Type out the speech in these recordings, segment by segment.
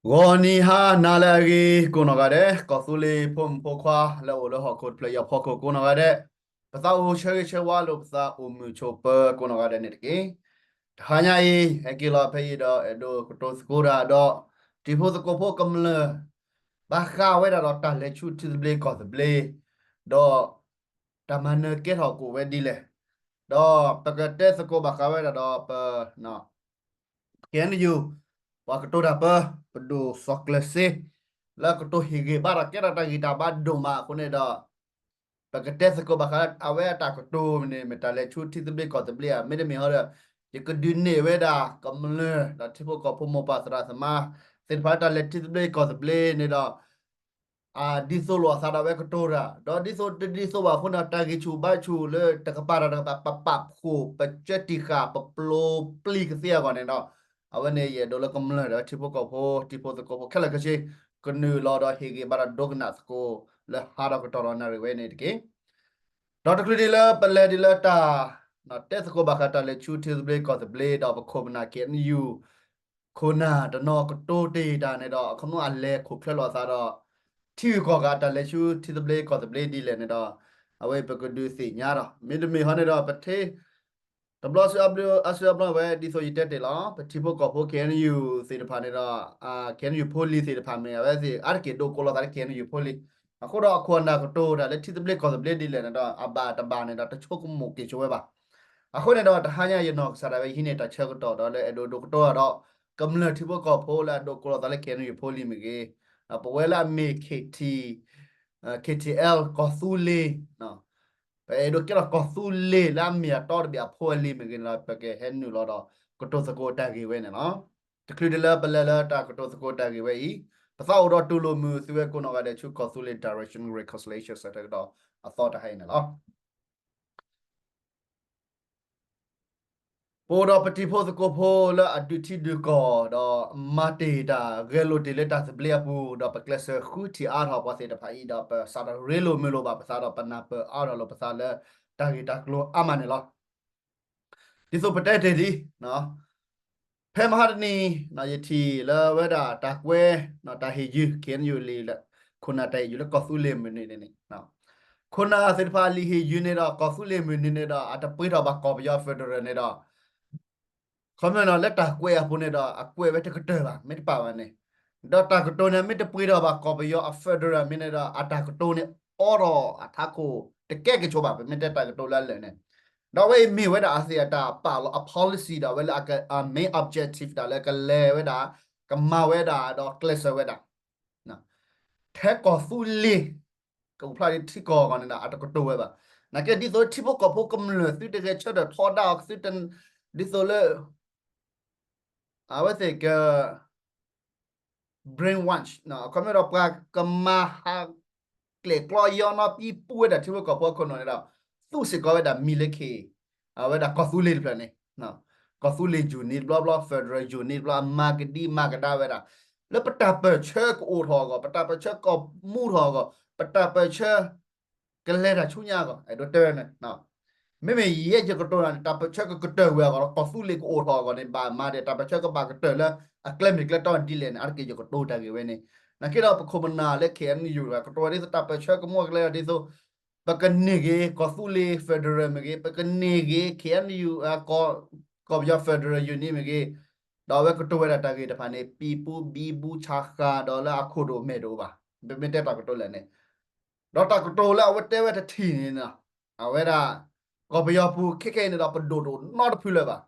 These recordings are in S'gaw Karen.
ဂီၤနံၤဟါနၤလၢအဂ့ၤ ကိးနီၢ်ဂၤဒဲး, ကီၢ်သူလ့ၤဖိမုၣ်ဖိခွါလၢအအိၣ်လၢဟီၣ်ခိၣ်တဖျၢၣ်အံၤအဖီခိၣ်ကိးနီၢ်ဂၤဒဲး, ပသးအိၣ်ဆၢဂ့ၤဆၢဝါလိာ်ပသးအိၣ်မုာ်ဆိးပၢၤကိးနီၢ်ဂၤဒဲးန့ၣ်တက့ၢ်. တဟါညါအံၤ ဟဲက့ၤလီၤဖဲအံၤဒီးအဲၣ်ဒိးကတိၤသကိးတၢ်ဒီး တံၤဖိသကိးဖိကမျၢၢ် ဘၣ်ဃးဝဲဒၣ်ဒီးတၢ်လဲၤဆူထံသဘျ့ကီၢ်သဘျ့ ဒီး တၢ်မၤနၢၤကဲထီၣ်ကအိၣ်ဝဲဒ်လဲၣ်, ဒီးပကတဲသကိးဘၣ်ဃးဝဲဒၣ်ဒီးပ KNU ပှၤကတိၤတၢ်ပၢ ပဒိၣ်စီၤကျၢၤစ့ လၢကတိၤဟ့ၣ်ဂံၢ်ဘါဒီးကဲထီၣ်တၢ်ဂံၢ်တၢ်ဘါဒိၣ်မးအဃိန့ၣ်ဒီး ပကတဲသကိးဘၣ်ဃးအဝဲအတၢ်ကတိၤန့ၣ် မ့ၢ်တၢ်လဲၤဆူထံသဘျ့ကီၢ်သဘျ့ဧါ, မ့တမ့ၢ်ဟီဒီး ယကဒုးနဲၣ်ဝဲဒၣ်ကမျၢၢ်ဒီးထံဖိကီၢ်ဖိမိၢ်ပၢ်သရၣ်သမါသ့ၣ်တဖၣ်လၢတၢ်လဲၤထံသဘျ့ကီၢ်သဘျ့န့ၣ်ဒီး ဒ်သိးလိာ်အသးဒီးအဝဲကတိၤတၢ်, ဒီးဒ်သိးတဒ်သိးဘၣ်အဃိန့ၣ် တၢ်ဂံၢ်ဆူၣ်ဘါဆူၣ်လၢတကပၤတၢ်တကပၤ ပပာ်ဖှိၣ် ပကၢတံာ်ဃာ် ပပျိပျံၤကသ့အဂီၢ်န့ၣ်ဒီး အဝဲန့ၣ်ယအဲၣ်ဒိးလၢကမျၢၢ်ဒီးထံဖိကီၢ်ဖိ ထံဖိသကိးဖိခဲလၢာ်ခဲဆ့ ကနုာ်လီၤဒီးဟ့ၣ်ဂံၢ်ဘါဒီးဒိကနၣ်သကိး လၢဟါဒီးကတီၢ်ဒီးနၣ်ရံၣ်ဝဲန့ၣ်တက့ၢ်. ဒီးတချုးဒ်လၢပလဲၤဒ်လၢတၢ် တဲသကိးဘၣ်ဃးတၢ်လဲၤဆူထံသဘျ့ကီၢ်သဘျ့ဒီးပခိၣ်ပနၢ် KNU ခိၣ်နၢ်တနီၤကတိၤတ့ၢ်တၢ်န့ၣ်ဒီး အခီပညီအလဲၤခိၣ်ချၢလိာ်အသးဒီး ထံဂုၤကီၢ်ဂၤတၢ်လဲၤဆူထံသဘျ့ကီၢ်သဘျ့ဒ်လဲၣ်န့ၣ်ဒီး အဝဲပကဒုးသ့ၣ်ညါဒီး မ့တမ့ၢ်ဟီန့ၣ်ဒီး ပထ့ တဘျီအစုအဘျီဝဲ ဒ်သိးယတဲတ့ၢ်လီၤ ပထံဖိကီၢ်ဖိ KNU သ့ၣ်တဖၣ်န့ၣ်ဒီး KNU ဖိလံၤသ့ၣ်တဖၣ်မ့ၢ် အဝဲသ့ၣ်အါတက့ၢ်ဒိးကိးလီၤသးလၢ KNU ဖိလံၤ, အဃိဒီးအခိၣ်အနၢ်ကတိၤတၢ်လၢထံသဘျ့ကီၢ်သဘျ့ဒ်လဲၣ်န့ၣ်ဒီး အဘၣ်တဘၣ်န့ၣ်ဒီး တဆိကမိၣ်က့ၤဆိဝဲဘၣ်. အဃိန့ၣ်ဒီး တဟါညါယနီၢ်ကစၢ်ဒၣ်ဝဲဟံးန့ၢ်တၢ်ဆၢကတီၢ်ဒီးလၢအဲၣ်ဒိးဒိးကတိၤဒီး ကမျၢၢ်ထံဖိကီၢ်ဖိလၢအဒိးကိးလီၤသးလၢ KNU ဖိလံၤမ့ၢ်ဂ့ၤ, ပဝဲလၢအမ့ၢ် KT KTL ကီၢ်သူလ့ၤ ပအဲၣ်ဒိးကဲထီၣ်ကီၢ်သူလ့ၤလၢအမ့ၢ်အတီတဘ့ၣ်အဖိအလံၤမ့ၢ်ဂ့ၤန့ၣ်ဒီး ပကဟဲနုာ်လီၤဒီး ကတိၤသကိးတၢ်ဂ့ၢ်ဝဲန့ၣ်လီၤ. တချုးဒ်လၢပလဲၤလၢတၢ်ကတိၤသကိးတၢ်ဂ့ၢ်ဝဲအံၤ, ပသးအိၣ်ဒီးတူၢ်လိာ်မုာ်သုဝဲကိးနီၢ်ဂၤဒဲးဆူကီၢ်သူလ့ၤ Direction Reconciliation Center ကဒီးအသီတဟါအံၤန့ၣ်လီၤ. ပအိၣ်ဒီးပတံၤဖိသကိးဖိလၢအဒုးထံဒုးကီၢ်ဒီး မၤတ့ၢ်တၢ်ဂဲၤလိာ်တ့ၢ်လၢတၢ်သဘျ့အပူၤ ဒီးပကျဲးစၢးဃုထံၣ်အါထီၣ်ပှၤသ့ၣ်တဖၣ်အံၤ ဒီးပစးထီၣ်ရ့လိာ်မုာ်လိာ်ဘၣ်ပသးဒီးပနၢ်ပၢၢ်အါထီၣ်လိာ်ပသးလၢတၢ်ဂ့ၢ်တၢ်ကျိၤအါမးန့ၣ်လီၤ. ဒ်သိးပတဲတ့ၢ်ဒ် ဖဲမဟါတနံၤ ယထံၣ်လၢဝဲဒၣ်တၢ်ကွဲး တၢ်ဟ့ၣ်ယုၢ် KNU လံာ် ခိၣ်နၢ်တၢ်ဟ့ၣ်ယုၢ်လၢကီၢ်သူလ့ၤမုၢ်နံၤန့ၣ်န့ၣ် ခိၣ်နၢ်သ့ၣ်တဖၣ်လံာ်ဟ့ၣ်ယုၢ်န့ၣ်ဒီး ကီၢ်သူလ့ၤမုၢ်နံၤန့ၣ်ဒီး အတပှ့ၤထီၣ်ဘၣ်ကီၢ်ပယီၤ federal န့ၣ်ဒီး ခီမ့ၢ်နီၤ လၢတၢ်ကွဲးအပူၤန့ၣ်ဒီး အကွဲးဝဲတကတၢၢ်ဘၣ် မ့ၢ်တပာ်ဘၣ်န့ၣ်, ဒီးတၢ်ကတိၤန့ၣ် မ့ၢ်တပှ့ၤထီၣ်ဘၣ်ကီၢ်ပယီၤအ federal မ့ၢ်န့ၣ်ဒီး အတၢ်ကတိၤန့ၣ် အိးထီၣ်အထးခိၣ် တကဲက့ၤဆိဘၣ် ပမ့ၢ်တဲတၢ်ကတိၤလၢအလၢာ်န့ၣ်, ဒီးအဝဲအံၤမ့ၢ်ဝဲဒၣ်အသ့ၣ်အတၢ်ပာ်လီၤအ policy ဒီးအဝဲလၢအ main objective တၢ်လၢကလဲၤဝဲဒၣ် ကမၤဝဲဒၣ် ဒီးကျဲးစၢးဝဲဒၣ် ထဲကီၢ်သူလ့ၤ ကအိၣ်ဖျါဒ်ထံကီၢ်အဂီၢ်န့ၣ်ဒီး အတကတိၤဝဲဘၣ်. နာ်က့ဒ်သိးထံဖိကီၢ်ဖိကမျၢၢ်သုတဂဲၤဆၢထၢၣ်ထီဒါအီၤ သုတ ဒ်သိးလၢ အဝဲသ့ၣ်က brainwash အခီပညီဒီး ပှၤကမၤဟးကျဲၣ်ကျီယီနီၤ ပံပူဝဲဒၣ်ထံဖိကီၢ်ဖိအခိၣ်နူာ်န့ၣ်ဒီး သူၣ်စ့ၢ်ကီးဝဲဒၣ်မံၤလၢခ့ၣ် အဝဲဒၣ်ကီၢ်သူလ့ၤတဖျၢၣ်န့ၣ် ကီၢ်သူလ့ၤယူၢ်နံၤတဘျီဘျီ federal ယူၢ်နံၤတဘျီ အမၤကဒံမၤကဒါဝဲဒၣ် လၢပတၢ်ပၢၢ်ဆၢကအိၣ်ထီၣ်အဂီၢ် ပတၢ်ပၢၢ်ဆၢကမူထီၣ်အဂီၢ် ပတၢ်ပၢၢ်ဆၢ ကလဲၤတၢ်ဆူညါအဂီၢ် အဲၣ်ဒိးတဲဝဲန့ၣ် မ့မ့ၢ်ယဲယကတိၤတၢ်န့ၣ် တၢ်ပၢၢ်ဆၢကကတၢၢ်ဝဲအဂီၢ်ဒီး ကီၢ်သူလ့ၤကအိၣ်ထီၣ်အဂီၢ်န့ၣ် ဘၣ်မၤဒီး တၢ်ပၢၢ်ဆၢကဘၣ်ကတၢၢ်လၢအကျဲမ့ၢ်ကျဲတီဒ်လဲၣ်န့ၣ် အါတက့ၢ်ယကတိၤတၢ်ဂ့ၢ်ဝဲန့ၣ်, နာ်က့ဒီးပခိၣ်ပနၢ်လၢ KNU ကတိၤဝဲဒ်သိးတၢ်ပၢၢ်ဆၢကမူကလဲဒီးဒ်သိး ပကန့ၢ်က့ၤ ကီၢ်သူလ့ၤ federal မ့ၢ်ဂ့ၤ ပကန့ၢ်က့ၤ KNU ကီၢ်ပယီၤ federal ယူၢ်နံၤမ့ၢ်ဂ့ၤ, ဒီးအဝဲကတိၤဝဲဒၣ်တၢ်ဂ့ၢ်တဖၣ်န့ၣ် ပံပူဘံဘူဆးဃာ်ဒီးလၢအခိၣ်ဒိၣ်မဲာ်ဒိၣ်ဘၣ်, ပမ့ၢ်တဲတၢ်ကတိၤလဲၣ်န့ၣ် ဒီးတၢ်ကတိၤလၢအဝဲတဲဝဲတထံၣ်န့ၣ် အဝဲဒၣ် ကီၢ်ပယီၤပူၤခဲခဲအံၤန့ၣ်ဒီး ပဒိၣ်တအိၣ်နီတဖုလၢၤဘၣ်.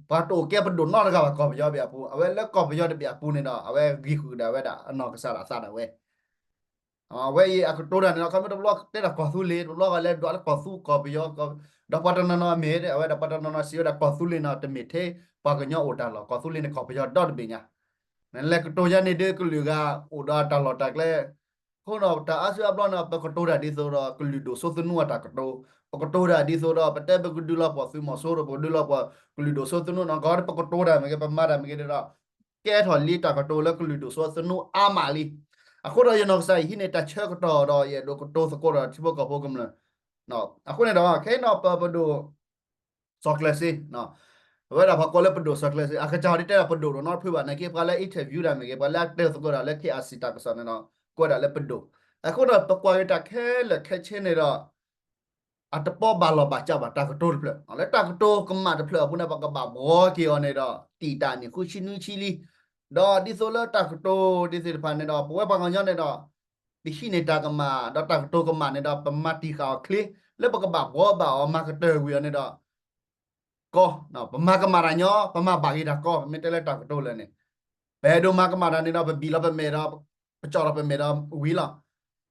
ပှၤတအိၣ်ကဲပဒိၣ်နီတဂၤဘၣ် ကီၢ်ပယီၤတဘ့ၣ်အပူၤ, အဝဲလၢကီၢ်ပယီၤတဘ့ၣ်အပူၤန့ၣ်ဒီး အဝဲဂံၢ်ဃုာ်ဒၣ်ဝဲဒၣ်အနီၢ်ကစၢ်ဒၣ်သးဒၣ်ဝဲ အဝဲအံၤအကတိၤတၢ်န့ၣ်ဒီး ခီမ့ၢ်တဘျီတဲဒၣ်ကီၢ်သူလ့ၤ တဘျီဂၤလဲၤဒွးလၢကီၢ်သူ ကီၢ်ပယီၤ, ဒီးပှၤတနီၤနီၤမ့ၢ် အဝဲဒၣ်ပှၤတနီၤနီၤစံးဝဲဒၣ်ကီၢ်သူလ့ၤန့ၣ် တမ့ၢ်ထဲပှၤကညီအိၣ်တၢ်လီၢ်, ကီၢ်သူလ့ၤန့ၣ် ကီၢ်ပယီၤဒီတဘ့ၣ်ညါ, နလဲၤကတိၤယါန့ၣ်ဒ်ကလုာ်ဂၤအိၣ်ဒီးတၢ်လီၢ်တၢ်ကျဲ အဃိဒီးတၢ်အါစုအါဘျီန့ၣ် ပကတိၤတၢ်ဒ်သိးဒီးကလုာ်ဒိၣ်စိသနူအတၢ်ကတိၤ, ပကတိၤတၢ်ဒ်သိးဒီး ပတဲပကဒုးလီၤပှီၢ်သုးမီၤစိရိၤ ပကဒုးလီၤပှီၢ်ကလုာ်ဒိၣ်စိသနူနီၤ, ကီးပကတိၤတၢ်မ့ၢ်ဂ့ၤ ပမၤတၢ်မ့ၢ်ဂ့ၤဒီး ကဲထီၣ်လံတၢ်ကတိၤလၢကလုာ်ဒိၣ်စိသနူအါမးလံ. အဃိဒီးယနီၢ်ကစၢ်အံၤဟံးန့ၢ်တၢ်ဆၢကတီၢ်ဒီး ယအဲၣ်ဒိးကတိၤသကိးဒီးထံဖိကီၢ်ဖိကမျၢၢ်, အဃိန့ၣ်ဒီး ခဲအံၤနီၤ ပပဒိၣ် စီၤကျၢၤစ့ အ အဝဲဒၣ်ပှၤကိးလၢပဒိၣ်စီၤကျဲၤစၢၤ အကစၢ်ဒ်တဲဒၣ်ပဒိၣ်ဒီးနီတဖုဘၣ် နာ်က့ပှၤလၢ interview တၢ်မ့ၢ်ဂ့ၤ ပှၤလၢအတဲသကိးတၢ်လၢ ခ့အစံး တၢ်ကစီၣ်န့ၣ်ဒီး ကိးဝဲဒၣ်လၢပဒိၣ်. အဃိဒီး ပကွၢ်က့ၤတၢ်ခဲလၢာ်ခဲဆ့န့ၣ်ဒီး အတပီဘၣ်လီၢ်ဘၣ်စးဘၣ် တၢ်ကတိၤတဖျၢၣ် လၢတၢ်ကတိၤကမၣ်တဖျၢၣ်အပူၤန့ၣ် ပကဘၣ်ဘှီက့ၤအီၤန့ၣ်ဒီး တံာ်တာ်န့ၣ် ဃုဆံနွံဆံလံ. ဒီးဒ်သိးလၢတၢ်ကတိၤဒ်သ့ၣ်တဖၣ်န့ၣ်ဒီး ပဝဲပှၤကညီန့ၣ်ဒီး ပဟံးန့ၢ်တၢ်ကမၣ် ဒီးတၢ်ကတိၤကမၣ်န့ၣ်ဒီး ပမၤတံာ်ဃာ်အီၤချ့ လၢပကဘၣ်ဘှီဘၣ်အီၤ မၤကတၢၢ်ကွံာ်အီၤန့ၣ်ဒီး ကီ, ပမၤကမၣ်တၢ်ညီ ပမၤဘၣ်က့ၤတၢ်ကီ, ပမ့ၢ်တဲလၢတၢ်ကတိၤလၢာ်န့ၣ် ပအဲၣ်ဒိးမၤကမၣ်တၢ်န့ၣ်ဒီး ပဘံၣ်လီၤပမဲာ်ဒီး ပကၠီၣ်လီၤပမဲာ်ဒီးဝံၤလီၤ.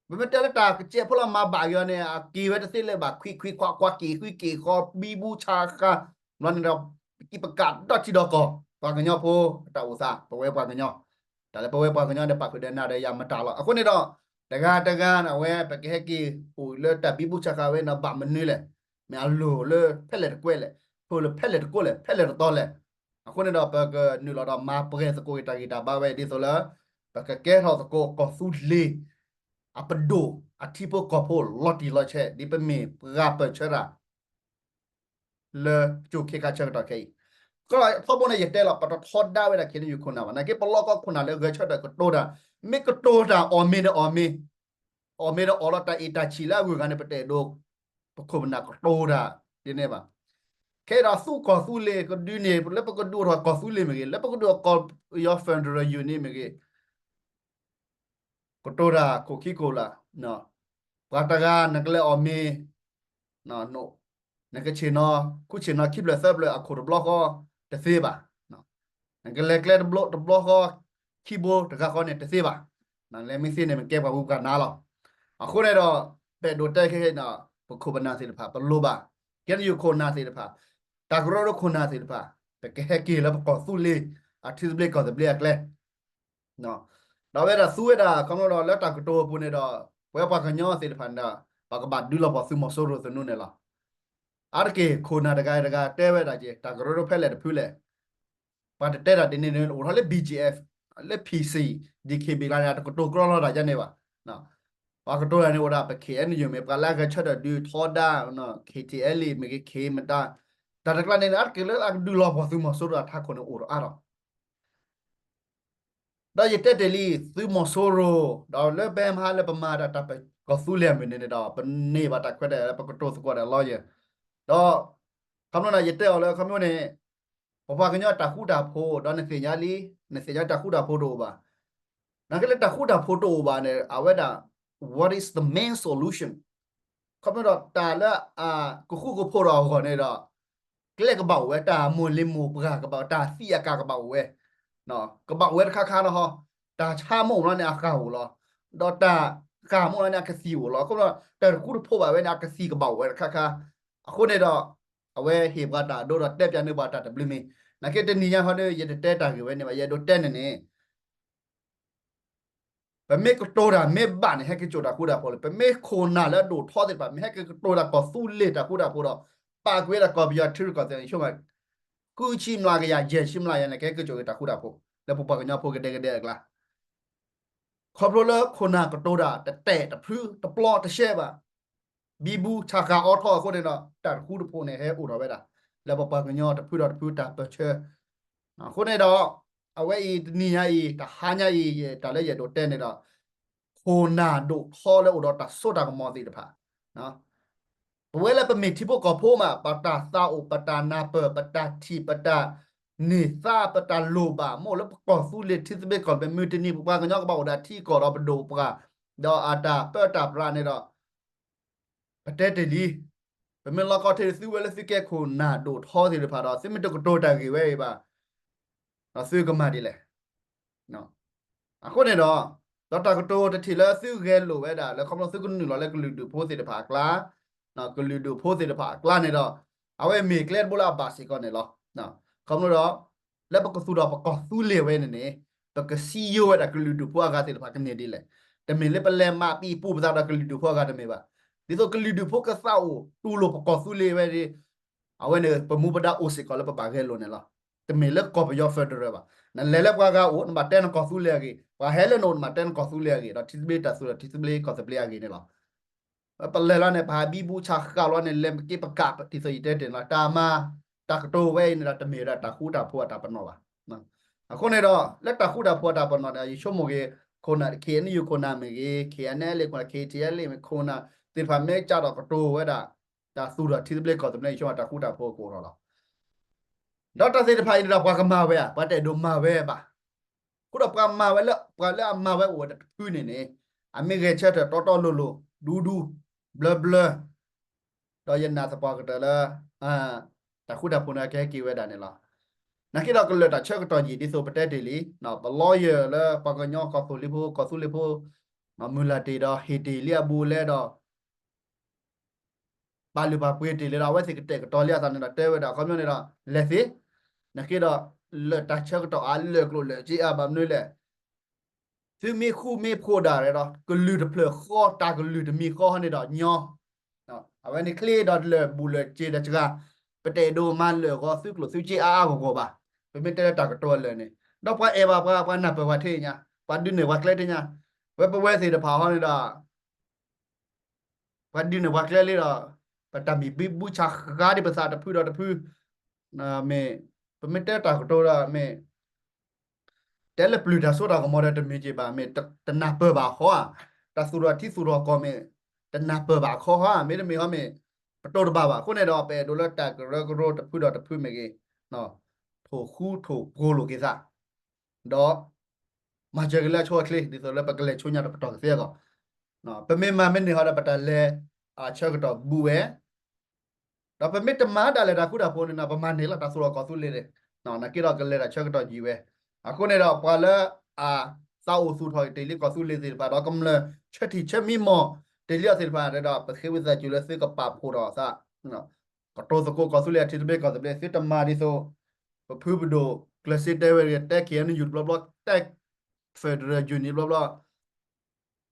ပမ့ၢ်တဲလၢတၢ်ကစဲးဖိလီၤမၤဘၣ်က့ၤအီၤန့ၣ် အက့ၤဝဲတသ့လၢၤဘၣ် ခွံခွံခွါခွါ က့ၤဃုက့ၤဃီ ဘံဘူဆါဃါ ဘျီန့ၣ်ဒီး ပကံးပကးဒီထံဒီကီၢ် ပှၤကညီဖိအတၢ်အိၣ်သး ပဝဲပှၤကညီ တၢ်လၢပဝဲပှၤကညီဒီး ပာ်ဃုာ်ဒီးနၤဒီးယၤမတၤလီၤ. အဃိန့ၣ်ဒီး တဂၤတဂၤန့ၣ် အဝဲပကဟဲက့ၤအိၣ်လၢတၢ်ဘံဘူဆါဃါဝဲန့ၣ် ဘၣ်မနုၤလဲၣ်, မ့ၢ်အလိၤလၢဖဲလဲၣ်တကွဲလဲၣ်, ဖဲလဲၣ်တကွဲလဲၣ်, ဖဲလဲၣ်တတီလဲၣ်. အဃိန့ၣ်ဒီး ပကနုာ်လီၤဒီးမၤပှဲၤသကိးက့ၤတၢ်ဂံၢ်တၢ်ဘါဝဲ ဒ်သိးလၢ ပကကဲထီၣ်သကိးကီၢ်သူလ့ၤ အပဒိၣ်အထံဖိကီၢ်ဖိလီၤတံၢ်လီၤဆဲး ဒ်ပမ့ၢ်ပှၤပၢၢ်ဆၢတၢ် လၢကၠိခ့ခါဆၢကတီၢ်ခဲအံၤ. ကီၢ်ထီဘိန့ၣ် ယတဲလီၤ ပတထီဒါဝဲဒၣ် ခ့ၣ်အဲၣ်ယူၣ် ခိၣ်နၢ်ဘၣ်. နာ်က့ ပလီၢ်ကီၢ်ခိၣ်နၢ်လၢဂဲၤဆၢထၢၣ်ကတိၤတၢ်, မ့ၢ်ကတိၤတၢ်အီၣ်မ့ၤန့ၣ်အီၣ်မ့ၤ, အီၣ်မ့ၤဒီးအီၣ်လီၤတၢ်အ့ၣ်တၢ်ဆံၣ်လၢအဂုၤအဂၤန့ၣ် ပတအဲၣ်ဒိး ပခိၣ်ပနၢ်ကတိၤတၢ်ဒ်န့ၣ်ဘၣ်. ခဲအံၤဒီးသူကီၢ်သူလ့ၤကဒုန့ၣ် လၢပကဒုးအိၣ်ထီၣ်ကီၢ်သူလ့ၤမ့ၢ်ဂ့ၤ, လၢပကဒုးအိၣ်ကီၢ်ပယီၤ federal union မ့ၢ်ဂ့ၤ ကတိၤတၢ်ခိၣ်ခံခိၣ်လၢ်, ပှၤတဂၤနကလဲၤအီၣ်မ့ၤ, နကဆ့ၣ်နီၤ ခူဆ့ၣ်နီၤ ခံဖျၢၣ်သၢဖျၢၣ်အခိၣ်တဘျီဃီ တသ့ဘၣ်. နကလဲၤကျဲတဘျီဃီ ခံဘိတဂၤဃီန့ၣ်တသ့ဘၣ်. လဲၤမ့ၢ်သ့န့ၣ် မ့ၢ်ကဲပှၤဂုၤပှၤဂၤနၤလီၤ. အဃိန့ၣ်ဒီး ပအဲၣ်ဒိးတဲခဲအံၤန့ၣ် ပခိၣ်ပနၢ်သ့ၣ်တဖၣ် ပလိၣ်ဘၣ် ခ့ၣ်အဲၣ်ယူၣ် ခိၣ်နၢ်သ့ၣ်တဖၣ်, တၢ်ကရၢကရိခိၣ်နၢ်သ့ၣ်တဖၣ် ပကဟဲက့ၤလၢပကီၢ်သူလ့ၤ အထံသဘျ့ကီၢ်သဘျ့အကျဲ ဒီးအဝဲဒၣ်သူဝဲဒၣ် ခီဖျိဒီးလၢတၢ်ကတိၤအပူၤန့ၣ်ဒီး ပဝဲပှၤကညီသ့ၣ်တဖၣ်န့ၣ်ဒီး ပကဘၣ်ဒုးလီၤပှီၢ်သုးမီၤစိရိၤသနူန့ၣ်လီၤ. အါတက့ၢ်ခိၣ်နၢ်တဂၤတဂၤတဲဝဲဒၣ်က့ၤ တၢ်ကရၢကရိဖဲလဲၣ်တဖုလဲၣ်, ပှၤတတဲတၢ်ဒ်န့ၣ်န့ၣ် အိၣ်ထီၣ်လၢ ဘီၣ်ကၠီၣ်အ့ၣ်ဖ်, လၢ ဖီၣ်စံၣ်, ဒံၣ်ခ့ၣ်ဘ့ၣ်ကျါန့ၣ် တကတိၤကြီလီၤတၢ်ဒ်န့ၣ်ဘၣ်. ပှၤကတိၤတၢ်န့ၣ်အိၣ်ဒၣ် ပခ့ၣ်အဲၣ်ယူၣ် မ့ၢ်ပှၤလၢအဂဲၤဆၢထၢၣ်ဒုးထီဒါ ခ့ၣ်ထံၣ်အဲလ့ၣ် မ့ၢ်ဂ့ၤ ခ့ၣ်မတၤ, တၢ်တကျါန့ၣ် အါတက့ၢ်လၢအကဒုးလီၤပှီၢ်သုးမီၤစိရိၤအထးခိၣ်န့ၣ်အိၣ်ဒီးအါထီၣ် ဒီးယတဲတ့ၢ်လံ သုးမီၤစိရိၤ ဒီးလၢပဟဲမဟါလၢပမၤတၢ် တၢ်ပကီၢ်သူလ့ၤအမုၢ်နံၤန့ၣ်ဒီး ပန့ၢ်ဘၣ်တၢ်ခွဲးတၢ်ယာ်လၢပကတိၤသကိးဒီးလီၤယဲၢ်, ဒီး ခီဖျိန့ၣ် ယတဲအီၤလၢခီဖျိန့ၣ် ပပှၤကညီတၢ်ဃူတၢ်ဖိး ဒီးနသ့ၣ်ညါလံ, နသ့ၣ်ညါတၢ်ဃူတၢ်ဖိးတအိၣ်ဘၣ်. နာ်က့လၢတၢ်ဃူတၢ်ဖိးတအိၣ်ဘၣ်န့ၣ် အဝဲဒၣ် what is the main solution? ခီဖျိဒီးတၢ်လၢအကဃူကဖိးဒီးအဂီၢ်န့ၣ်ဒီး ကျဲကဘၣ်အိၣ်ဝဲ တၢ်မိၢ်လ့ၤမိၢ်ပှၢ်ကဘၣ် တၢ်သံအကၤကဘၣ်အိၣ်ဝဲ, ကဘၣ်အိၣ်ဝဲတခါခါလီၤဟီ, တၢ်ဆါမ့ၢ်အိၣ်လီၤန့ၣ် အဃၢ်အိၣ်လီၤ, ဒီးတၢ်ဃၢ်မ့ၢ်အိၣ်လီၤန့ၣ် အကသံၣ်အိၣ်လီၤ. ခီဖျိတၢ်တဃူတဖိးဘၣ်ဝဲန့ၣ် အကသံၣ်ကဘၣ်အိၣ်ဝဲတခါခါ, အဃိန့ၣ်ဒီး အဝဲဟ့ၣ်ပှၤတၢ်အဒိဒီးတဲပၠးန့ၢ်ပှၤတၢ်တဘျုးမံၤ, နာ်က့တနံၤညါဟီဒီး ယတတဲတၢ်ဂ့ၢ်ဝဲန့ၣ်ဘၣ် ယအဲၣ်ဒိးတဲန့ၣ်န့ၣ် ပမ့ၢ်ကတိၤတၢ်မ့ၢ်ဘၣ်န့ၣ် ဟဲက့ၤစိာ်တၢ်ဃူတၢ်ဖိးလီၤ. ပမ့ၢ်ခိၣ်နၢ်လၢအဒိၣ်ထီသ့ၣ်တဖၣ် မ့ၢ်ဟဲက့ၤကတိၤတၢ်ကီၢ်သူလ့ၤတၢ်ဃူတၢ်ဖိးဒီး ပာ်ကွံာ်ဝဲဒၣ်ကီၢ်ပယီၤထံရူၢ်ကီၢ်သဲးန့ၣ် ဆိကမိၣ် ဃုဆံမျးကယၤ ယဲၢ်ဆံမျးကယၤန့ၣ် ကဟဲက့ၤစိာ်က့ၤတၢ်ဃူတၢ်ဖိး လၢပပှၤကညီဖိကဒဲကဒဲအကျါ ခီဖျိလၢခိၣ်နၢ်ကတိၤတၢ်တတဲာ်တဖုတပျီတရှဲဘၣ်, ဘံဘူဆးဃာ်အိးထီၣ်အဃိန့ၣ်ဒီး တၢ်တဃူတဖိးန့ၣ်ဟဲအိၣ်ထီၣ်ဝဲဒၣ် လၢပပှၤကညီတဖုဒီးတဖုတၢ်ပၢၢ်ဆၢ, အဃိန့ၣ်ဒီး အဝဲအံၤတနံၤညါအံၤ တဟါညါအံၤ တၢ်လၢယအဲၣ်ဒိးတဲန့ၣ်ဒီး ခိၣ်နၢ်ဒိၣ်ထီလၢအိၣ်ဒီးတၢ်စိတၢ်ကမီၤသ့ၣ်တဖၣ် ပဝဲလၢပမ့ၢ်ထံဖိကီၢ်ဖိမး ပတၢ်သးအိၣ် ပတၢ်နၢ်ပၢၢ် ပတၢ်ထံၣ် ပတၢ်န့ၢ်သါ ပတၢ်လိၣ်ဘၣ် မ့ၢ်အိၣ်လၢပကီၢ်သူလ့ၤထံသဘျ့ကီၢ်သဘျ့ မုၢ်တနံၤပပှၤကညီကဘၣ်အိၣ်ဒီးထံကီၢ်ဒီးပဒိၣ်ပပှၢ် ဒီးအတၢ်ပၢတၢ်ပြးန့ၣ်ဒီး ပတဲတ့ၢ်လံ, ပမ့ၢ်လီၤကီထံးသုဝဲလၢသုကဲခိၣ်နၢ်ဒိၣ်ထီသ့ၣ်တဖၣ်ဒီး သုမ့ၢ်တကတိၤတၢ်ဂ့ၢ်ဝဲအံၤဘၣ် ဒီးသုကမၤဒ်လဲၣ် အဃိန့ၣ်ဒီး ဒီးတၢ်ကတိၤတထံၣ်လၢသုဂဲၤလိာ်ဝဲဒၣ် လၢခီဖျိသုကနုာ်လီၤလၢကလုာ်ဒူၣ်ဖိသ့ၣ်တဖၣ်အကျါ, ကလုာ်ဒူၣ်ဖိသ့ၣ်တဖၣ်အကျါန့ၣ်ဒီး အဝဲမ့ၢ်ကျဲတဘိလၢအဘၣ်စ့ၢ်ကီးန့ၣ်လီၤ. ခီဖျိဒီး လၢပကသူၣ်ထီၣ်ပကီၢ်သူလ့ၤဝဲန့ၣ်န့ၣ် ပကစံယိဝဲဒၣ်ကလုာ်ဒူၣ်ဖိအဂၤသ့ၣ်တဖၣ်ကန့ၢ်ဒ်လဲၣ်. တမ့ၢ်လၢပလဲၤမၤပံာ်ပူၤပသးဒီးကလုာ်ဒူၣ်ဖိအဂၤတမ့ၢ်ဘၣ်. ဒ်သိးကလုာ်ဒူၣ်ဖိကသးအိၣ်တူၢ်လိာ်ပကီၢ်သူလ့ၤဝဲဒီး အဝဲန့ၣ် ပမူပဒါအိၣ်စ့ၢ်ကီးလၢပဘၣ်ဂဲၤလိာ်န့ၣ်လီၤ. တမ့ၢ်လၢကီၢ်ပယီၤ federal ဘၣ်. နလဲၤလၢပှၤဂၤအိၣ် နဘၣ်တဲနကီၢ်သူလ့ၤအဂ့ၢ်, ပှၤဟဲလၢနအိၣ် နဘၣ်တဲနကီၢ်သူလ့ၤအဂ့ၢ်, ဒီးထံသဘျ့တၢ်သူလ့ၤ ထံသဘျ့ကီၢ်သဘျ့အဂ့ၢ်န့ၣ်လီၤ. ပလဲၤလီၤန့ၣ် ပဟးဘံဘူဆးဃာ်လီၤန့ၣ် လဲၤမ့ၢ်က့ၤပကးပတံၤသီၣ်ယတဲတ့ၢ်လီၤ တၢ်မၤ, တ တၢ်ကတိၤဝဲအံၤန့ၣ်ဒီး တမ့ၢ်ဝဲဒၣ်တၢ်ဃူတၢ်ဖိးအတၢ်ပနီၣ်ဘၣ်. အဃိန့ၣ်ဒီး လၢတၢ်ဃူတၢ်ဖိးအတၢ်ပနီၣ်န့ၣ် ယဆိကမိၣ်က့ၤ ခိၣ်နၢ် ခ့ၣ်အဲၣ်ယူၣ် ခိၣ်နၢ်မ့ၢ်ဂ့ၤ, ခ့ၣ်အဲၣ်ယူၣ် ခိၣ်နၢ် ခ့ၣ်ထံၣ်အဲၣ်လ့ၣ် ခိၣ်နၢ်သ့ၣ်တဖၣ် မ့ၢ်ကးထီၣ်ကတိၤဝဲဒၣ် တၢ်သူၣ်ထီၣ်ထံသဘျ့ကီၢ်သဘျ့ ယဆိကမိၣ်တၢ်ဃူတၢ်ဖိးကအိၣ်ထီၣ်လီၤ. ဒီးတၢ်သ့ၣ်တဖၣ်အံၤန့ၣ်ဒီး ပှၤကမၤဝဲဧါ, ပှၤတအဲၣ်ဒိးမၤဝဲဘၣ်. အဃိဒီးပှၤမၤဝဲလၢ ပှၤလၢအမၤဝဲအိၣ်ဝဲတဖုန့ၣ်န့ၣ် အမ့ၢ်ဂဲၤဆၢထၢၣ်တီတီလိၤလိၤ ဒူဒူ ဘျၢဘျၢ ဒီးယနာ်သပှၢ်ကတၢၢ်လၢ တၢ်ဃူတၢ်ဖိးန့ၣ်ကဟဲက့ၤဝဲဒၣ်န့ၣ်လီၤ. နာ်က့ဒီးကလၢာ်တၢ်ဆၢကတီၢ်ယံာ် ဒ်သိးပတဲတ့ၢ်လံ, ပလီယၢၢ်လၢပှၤကညီကီၢ်သူလ့ၤဖိ ကီၢ်သူလ့ၤဖိ မုၢ်လၢ်တ့ၢ်ဒီးဟ့ၣ်တ့ၢ်လံအဘူးအလဲဒီး ပာ်လုၢ်ပာ်ပှ့ၤတ့ၢ်လံဒီး အဝဲသ့ၣ်ကတဲာ်ကတီၤလံအသးန့ၣ်ဒီး တဲဝဲဒၣ်အခီပညီန့ၣ်ဒီး လဲၤသ့, နာ်က့ဒီး လၢာ်တၢ်ဆၢကတီၢ်အါ လၢာ်ကျိၣ်လၢာ်စ့အါ ဘၣ်မနုၤလဲၣ် သုမ့ၢ်ဃူမ့ၢ်ဖိးဒၣ်ဒီး ကလုၢ်တဖျၢၣ်ဃီ တၢ်ကလုၢ်တမံၤဃီဟီန့ၣ်ဒီးညီ, အဝဲန့ၣ်ချ့ဒီးလၢာ်ဘူးလၢာ်စ့ဒီးစှၤ, ပတအဲၣ်ဒိးမၤလၢာ်ဂီၤသုကျိၣ်သုစ့အါအါဂီၢ်ဂီၢ်ဘၣ်. ပမ့ၢ်တဲလၢတၢ်ကတိၤအလၢာ်န့ၣ် ဒီးပှၤအဲၣ်ဘၣ်ပှၤ ပှၤနၢ်ပၢၢ်ပှၤထဲညါ, ပှၤဒုးနဲၣ်ပှၤကျဲထဲညါ, ဝဲပဝဲသ့ၣ်တဖၣ်ဟီန့ၣ်ဒီး ပှၤဒုးနဲၣ်ပှၤကျဲလံဒီး ပတၢ်မံၤဘံဘူဆးဃါဒ်ပသးတဖုဒီးတဖု, မ့ၢ် ပမ့ၢ်တဲတၢ်ကတိၤဒီးမ့ၢ် တဲလၢပျုၤတၢ်စိတၢ်ကမီၤဒီးတမ့ၢ်က့ၤဘၣ်, မ့ၢ်တနၢ်ပၢၢ်ဘၣ်ဃီဧါ, တၢ်သူၣ်ထီၣ်ထံသူၣ်ထီၣ်ကီၢ်မ့ၢ် တနၢ်ပၢၢ်ဘၣ်ခီဧါ, မ့တမ့ၢ်ဟီမ့ၢ် ပတိၤတဘၣ်ဘၣ်. အဃိန့ၣ်ဒီး ပအဲၣ်ဒိးလၢတၢ်ကရၢကရိတဖုဒီးတဖုမ့ၢ်ဂ့ၤ, ထိၣ်ဃူထိၣ်ဖိးလိာ်က့ၤသး ဒီး မၤစၢၤက့ၤလၢအဆိအချ့ ဒ်သိးလၢပကလဲၤဆူညါဒီးပတီၢ်ကသ့အဂီၢ်, ပမ့ၢ်မၤမ့ၢ်န့ၢ်ဟီဒီး ပတၢ်လဲၤအဆၢကတီၢ်ဘူးဝဲ, ဒီးပမ့ၢ်တမၤဒၣ်လဲာ်တၢ်ဃူတၢ်ဖိးန့ၣ်ဒီး ပမၤန့ၢ်လီၤတၢ်သူၣ်ထီၣ်ကီၢ်သူလ့ၤန့ၣ်, နာ်က့ဒီးကလဲၤတၢ်ဆၢကတီၢ်ယံာ်ဝဲ. အဃိန့ၣ်ဒီး ပှၤလၢအသးအိၣ်သူၣ်ထီၣ်တ့ၢ်လံကီၢ်သူလ့ၤသ့ၣ်တဖၣ် ဒီးကမျၢၢ်ဆၢထံၣ်ဆၢမံမီၢ်တ့ၢ်လံအီၤသ့ၣ်တဖၣ်ဒီး ပဃ့ဝံသးစူၤလၢသုကပာ်ဖှိၣ်ထီၣ်အသး ကတိၤသကိးကီၢ်သူလ့ၤအထံသဘျ့ကီၢ်သဘျ့ သုတမၤဒ်သိး ပဖုပဒိၣ်ကျဲးစ့တဲဝဲတဂ့ၤ, တဲ ခ့ၣ်အဲၣ်ယူၣ် တဘျီဘျီ, တဲ Federal Union တဘျီဘျီ,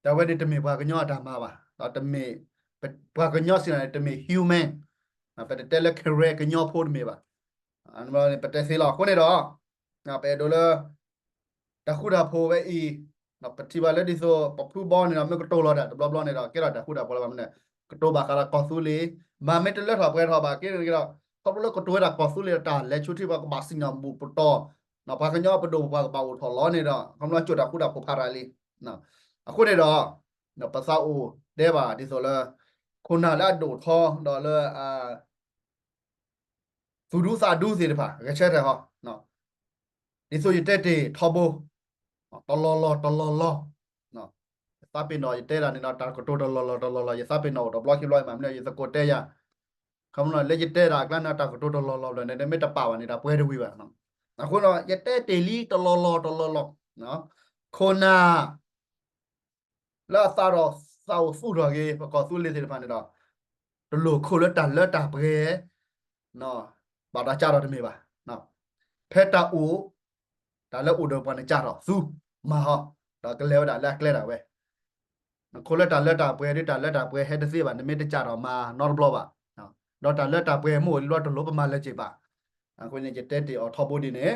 တၢ်ဝဲန့ၣ်တမ့ၢ်ပှၤကညီအတၢ်မၤဘၣ်, ဒီးတမ့ၢ် ပှၤကညီစံးနၤန့ၣ် တမ့ၢ် human, ပတတဲလၢ Karen ကညီဖိတမ့ၢ်ဘၣ်. ပတဲသ့လီၤ. အဃိန့ၣ်ဒီး ပအဲၣ်ဒိးလၢ တၢ်ဃူတၢ်ဖိးဝဲအံၤ, ပထံၣ်ဘၣ်လၢဒ်သိး ပဖုဘီန့ၣ်ဒီး မ့ၢ်ကတိၤလီၤတၢ်တဘျီဘျီန့ၣ်ဒီး ကဲထီၣ်တၢ်ဃူတၢ်ဖိးလၢၤဘၣ်မနုၤလဲၣ်, ကတိၤဘၣ်ဃးဒီးကီၢ်သူလ့ၤ, မၤမ့ၢ်တလၢထီၣ်ပှဲၤထီၣ်ဘၣ်က့ၤန့ၣ်ဒီး ခီဖျိလၢကတိၤဝဲဒၣ်ကီၢ်သူလ့ၤဒီးတၢ်လဲၤဆူထံ ပှၤကဘၣ်စံၣ်ညီၣ်ဘူးပတီၢ်, ပှၤကညီပဒိၣ်ပပှၢ်ကဘၣ်အိၣ်ထီၣ်လီၤန့ၣ်ဒီး ခီဖျိကၠိတၢ်ဃူတၢ်ဖိးဖးရၤလံ. အဃိန့ၣ်ဒီး ပသးအိၣ်တဲဘၣ်ဒ်သိးလၢ ခိၣ်နၢ်လၢအဒိၣ်ထီဒီးလၢ သူၣ်ဒူသးဒူသ့ၣ်တဖၣ် ဂဲၤဆၢထၢၣ်ဟီ, ဒ်သိးယတဲတ့ၢ်ထီဘိ, တလီၢ်လီၢ်တလီၢ်လီၢ်, ယသးပ့ၤနီၣ်ယတဲဒၣ်န့ၣ်ဒီး တၢ်ကတိၤတလီၢ်လီၢ်တလီၢ်လီၢ် ယသးပ့ၤနီၣ်အိၣ်တဘျီခံဘျီ မ့ၢ်မနုၤ ယသကိးတဲယၤ, ခီဖျိလၢယတဲဒၣ်အကျါန့ၣ် တၢ်ကတိၤတလီၢ်လီၢ်ဘျီန့ၣ် မ့ၢ်တပာ်ဘၣ်န့ၣ် တၢ်ပှဲၤတဝံၤဘၣ်. အဃိဒီး ယတဲတ့ၢ်လံတလီၢ်လီၢ်တလီၢ်လီၢ်, ခိၣ်နၢ် လၢအသးဒီးသးအိၣ်သူၣ်ထီၣ်က့ၤ ပကီၢ်သူလ့ၤသ့ၣ်တဖၣ်န့ၣ်ဒီး တလိၣ်ခိၣ်လၢတၢ်လၢတၢ်ပှဲၤ ဘၣ်ဒီးကးထီၣ်တမ့ၢ်ဘၣ်. ဖဲတၢ်အိၣ် တၢ်လၢအိၣ်ဒီးပှၤန့ၣ်ကးထီၣ် သူမၤဟီ, ဒီးကလဲၤဝဲဒၣ်လၢအကျဲဒၣ်ဝဲ နခိၣ်လၢတၢ်လၢတၢ်ပှဲၤဒီး တၢ်လၢတၢ်ပှဲၤဟဲတသ့ဘၣ်, နမ့ၢ်တကးထီၣ်မၤနီတဘျီဘၣ်. ဒီးတၢ်လၢတၢ်ပှဲၤမ့ၢ်အိၣ်လံဘျီ တလိၣ်ပမၤလၢၤက့ၤဘၣ်. အဃိန့ၣ် ယတဲတ့ၢ်အီၤထီဘိဒ်န့ၣ်,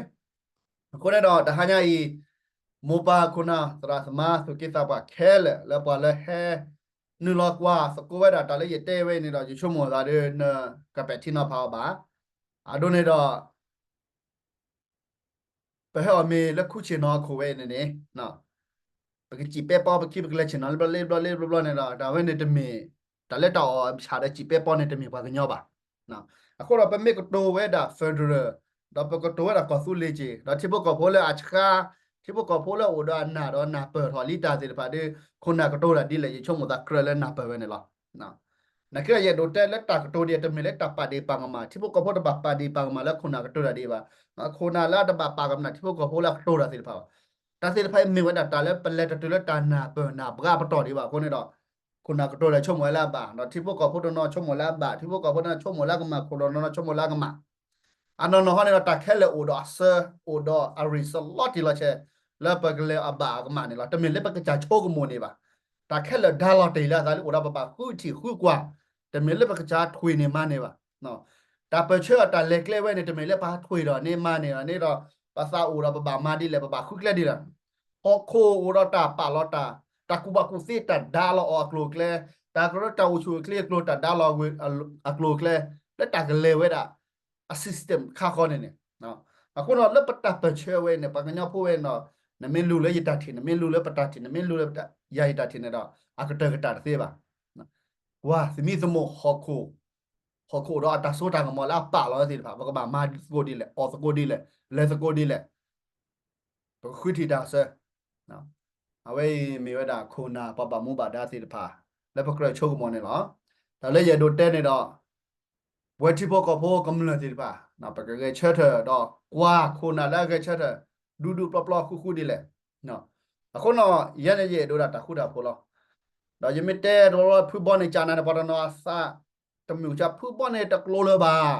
အဃိန့ၣ်ဒီး တဟါညါအံၤ မိၢ်ပၢ်ခိၣ်နၢ်သရၣ်သမါ သူၣ်က့သးပှၢ်ခဲလၢာ် လၢပှၤလၢဟဲနုာ်လီၤကွၢ်သကိးဝဲဒၣ်တၢ်လၢယတဲဝဲအံၤန့ၣ်ဒီး ယဆိကမိၣ်သးဒီး နကပဲာ်ထံနီၤဖးအီၤဘၣ်. အဒိန့ၣ်ဒီး ပဟဲအီၣ်မ့ၤလၢခူၣ်ဆ့ၣ်နီၤအခိၣ်ဝဲအံၤန့ၣ်န့ၣ် ပကစံၣ်ပဲပီ ပခံပကလဲၤဆ့ၣ်နီၤလၢဘျီလၢဘျီလၢဘျီဘျီန့ၣ်ဒီး တၢ်ဝဲန့ၣ်တမ့ၢ် တၢ်လၢတၢ်အီၣ်ဆၣ်ဒီးစံၣ်ပဲပီန့ၣ် တမ့ၢ်ပှၤကညီဘၣ်. အဃိဒီးပမ့ၢ်ကတိၤဝဲဒၣ် federal ဒီးပကတိၤဝဲဒၣ်ကီၢ်သူလ့ၤက့ၤ ဒီးထံဖိကီၢ်ဖိလၢအဆှါ ထံဖိကီၢ်ဖိလၢအိၣ်ဒီးအနၢ်ဒီးနၢ်ပၢၢ်ထီၣ်လံတၢ်သ့ၣ်တဖၣ်ဒီး ခိၣ်နၢ်ကတိၤတၢ်ဒ်လဲၣ် ယဆိကမိၣ်သးကြၢးလၢနၢ်ပၢၢ်ဝဲန့ၣ်လီၤ. နာ်က့ဒီး ယအဲၣ်ဒိးတဲလၢတၢ်ကတိၤဒ်အံၤ တမ့ၢ်လၢတၢ်ပာ်ဒ့ၣ်ပာ်ကမၣ် ထံဖိကီၢ်ဖိတဘၣ်ပာ်ဒ့ၣ်ပာ်ကမၣ်လၢခိၣ်နၢ်ကတိၤတၢ်ဒ်အံၤဘၣ်. ခိၣ်နၢ်လၢအတဘၣ်ပာ်ကမၣ်ထံဖိကီၢ်ဖိလၢအကတိၤတၢ်သ့ၣ်တဖၣ်ဘၣ်. တၢ်သ့ၣ်တဖၣ်အံၤမ့ၢ်ဝဲဒၣ်တၢ်လၢပလဲၤတတုၤလၢတၢ်နၢ်ပၢၢ်နၢ်ဘှါပတီၢ်ဒံးဘၣ်အဃိန့ၣ်ဒီး ခိၣ်နၢ်ကတိၤတၢ်ဆိကမိၣ်ဝဲလၢအဘၣ် ဒီးထံဖိကီၢ်ဖိတနီၤဆိကမိၣ်လၢအဘၣ် ထံဖိကီၢ်ဖိတနီၤဆိကမိၣ်လၢအကမၣ် ခိၣ်နၢ်တနီၤဆိကမိၣ်လၢအကမၣ် အနီၢ်နီၢ်ဟီန့ၣ်ဒီး တၢ်ခဲလၢာ်အိၣ်ဒီးအဆၢ အိၣ်ဒီးအရ့ၣ်စလီတံၢ်လီၤဆဲး လၢပကလဲၤအဘၣ်အကမၣ်န့ၣ်လီၤ. တမ့ၢ်လၢပကစၢ်ဆိကမိၣ်န့ၣ်ဘၣ်. တၢ်ခဲလၢာ်ဒါလီၤတ့ၢ်လၢအသးလၢအိၣ်ဒီးပဘၣ်ဃုထံၣ်ဃုကွၢ်, တမ့ၢ်လၢပကစၢ်ထွံၣ်န့ၢ်မၤန့ၢ်ဘၣ်. တၢ်ပၢၢ်ဆၢအတၢ်လဲၤကျဲဝဲန့ၣ် တမ့ၢ်လၢပှၤထွံၣ်ဒီးန့ၢ်မၤန့ၢ်ဒီးန့ၣ်ဒီး ပသးအိၣ်ဒီးပဘၣ်မၤဒ်လဲၣ် ပဘၣ်ဃုကျဲဒ်လဲၣ်. ဟီၣ်ခိၣ်အိၣ်ဒီးတၢ်ပာ်လီၤတၢ်, တၢ်ကူၣ်ဘၣ်ကူၣ်သ့တၢ်ဒါလီၤအီၤအကျိၤအကျဲ, တၢ်ကရၢတၢ်အိၣ်ဆူၣ်အိၣ်ချ့အကျိၤတၢ်ဒါလီၤအီၤအကျိၤအကျဲ, လၢတၢ်ကလဲၤဝဲဒၣ် အ system ခါဃီန့ၣ်န့ၣ်, အဃိန့ၣ်လၢပတၢ်ပၢၢ်ဆၢဝဲန့ၣ် ပှၤကညီဖိဝဲန့ၣ် နမ့ၢ်လူၤလၢယတၢ်ထံၣ် နမ့ၢ်လူၤလၢပတၢ်ထံၣ် နမ့ၢ်လူၤလၢယတၢ်ထံၣ်န့ၣ်ဒီး အကတၢၢ်ကတၢၢ်တသ့ဘၣ်. ပှၤသမံသမိးဟီၣ်ခိၣ်, ဟီၣ်ခိၣ်ဒီးအတၢ်စိတၢ်ကမီၤလၢအပာ်လီၤသ့ၣ်တဖၣ် ပကဘၣ်မၤသကိးဒ်လဲၣ် အီၣ်သကိးဒ်လဲၣ် လဲၤသကိးဒ်လဲၣ် ပကဃုထံၣ်တၢ်ဆၢ, အဝဲအံၤမ့ၢ်ဝဲဒၣ်ခိၣ်နၢ်ပှၤဘၣ်မူဘၣ်ဒါသ့ၣ်တဖၣ် လၢပကြၢးဆိကမိၣ်န့ၣ်လီၤ. တၢ်လၢယအဲၣ်ဒိးတဲန့ၣ်ဒီး ပဝဲထံဖိကီၢ်ဖိကမျၢၢ်သ့ၣ်တဖၣ် ပကဂဲၤဆၢထၢၣ်ဒီးကွၢ်ခိၣ်နၢ်လၢအဂဲၤဆၢထၢၣ် ဒူဒူပျီပျီဃူဃူဒ်လဲၣ်. အဃိန့ၣ် ယဲန့ၣ်ယအဲၣ်ဒိးဒၣ်တၢ်ဃူတၢ်ဖိးလီၤ. ဒီးယမ့ၢ်တဲတဘျီဖုဘီန့ၣ်ကၢ်နၤန့ၣ် ပှၤတနီၤအသးတမုာ်ကၢ် ဖုဘီန့ၣ်တကျိၤလၢၤဘၣ်.